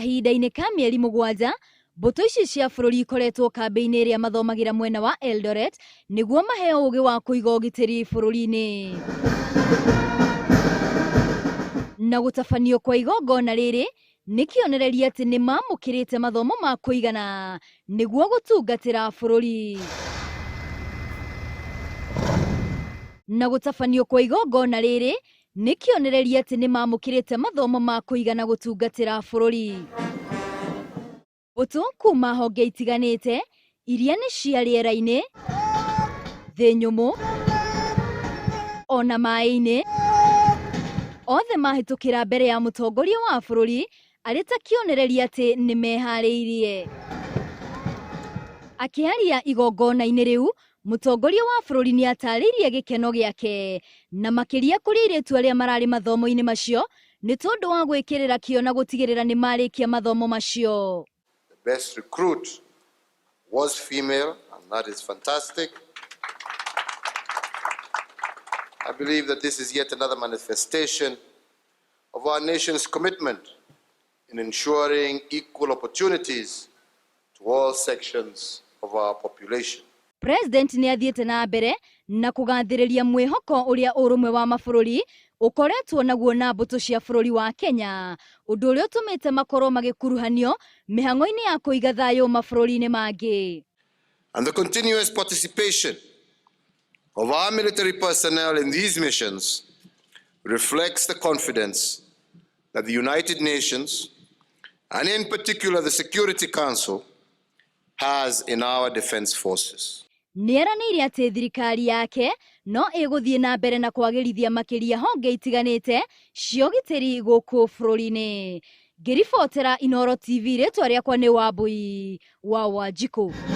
Kahinda-inĩ ka mĩeri mũgwanja, mbũtũ ici cia bũrũri ikoretwo kambĩ-inĩ ĩrĩa mathomagĩra mwena wa Eldoret nĩguo maheo ũgĩ wa kũiga ũgitĩri bũrũri-inĩ. Na gũtabanio kwa igongona rĩrĩ nĩ kĩonereria atĩ nĩ mamũkĩrĩte mathomo ma kũigana nĩguo gũtungatĩra bũrũri. Na gũtabanio kwa igongona rĩrĩ nĩ kĩonereria atĩ nĩ mamũkĩrĩte mathomo ma kũigana gũtungatĩra bũrũri. Mbũtũ kuma honge itiganĩte iria nĩ cia rĩera-inĩ, thĩ nyũmũ ona maĩ-inĩ, othe mahĩtũkĩra mbere ya mũtongoria wa bũrũri arĩ ta kĩonereria atĩ nĩ meharĩirie. Akĩaria igongona-inĩ rĩu, mũtongoria wa bũrũri nĩ atarĩirie gĩkeno gĩake na makĩria kũrĩ airĩtu arĩa mararĩ mathomo-inĩ macio nĩ tondũ wa gwĩkĩrĩra kĩo na gũtigĩrĩra nĩ marĩkia mathomo macio. The best recruit was female, and that is fantastic. I believe that this is yet another manifestation of our nation's commitment in ensuring equal opportunities to all sections of our population. President nĩ athiĩte na mbere na kũgathĩrĩria mwĩhoko ũrĩa ũrũmwe wa mabũrũri ũkoretwo naguo na mbũtũ cia bũrũri wa Kenya, ũndũ ũrĩa ũtũmĩte makorwo magĩkuruhanio mĩhang'o-inĩ ya kũiga thayũ mabũrũri-inĩ mangĩ. And the continuous participation of our military personnel in these missions reflects the confidence that the United Nations, and in particular the Security Council, has in our defense forces. Nĩ eranĩire atĩ thirikari yake no ĩgũthiĩ na mbere na kwagĩrithia makĩria honge itiganĩte cia ũgitĩri gũkũ bũrũri-inĩ. Ngĩribotera Inooro TV, rĩtwa rĩakwa nĩ Wambui wa Wanjikũ.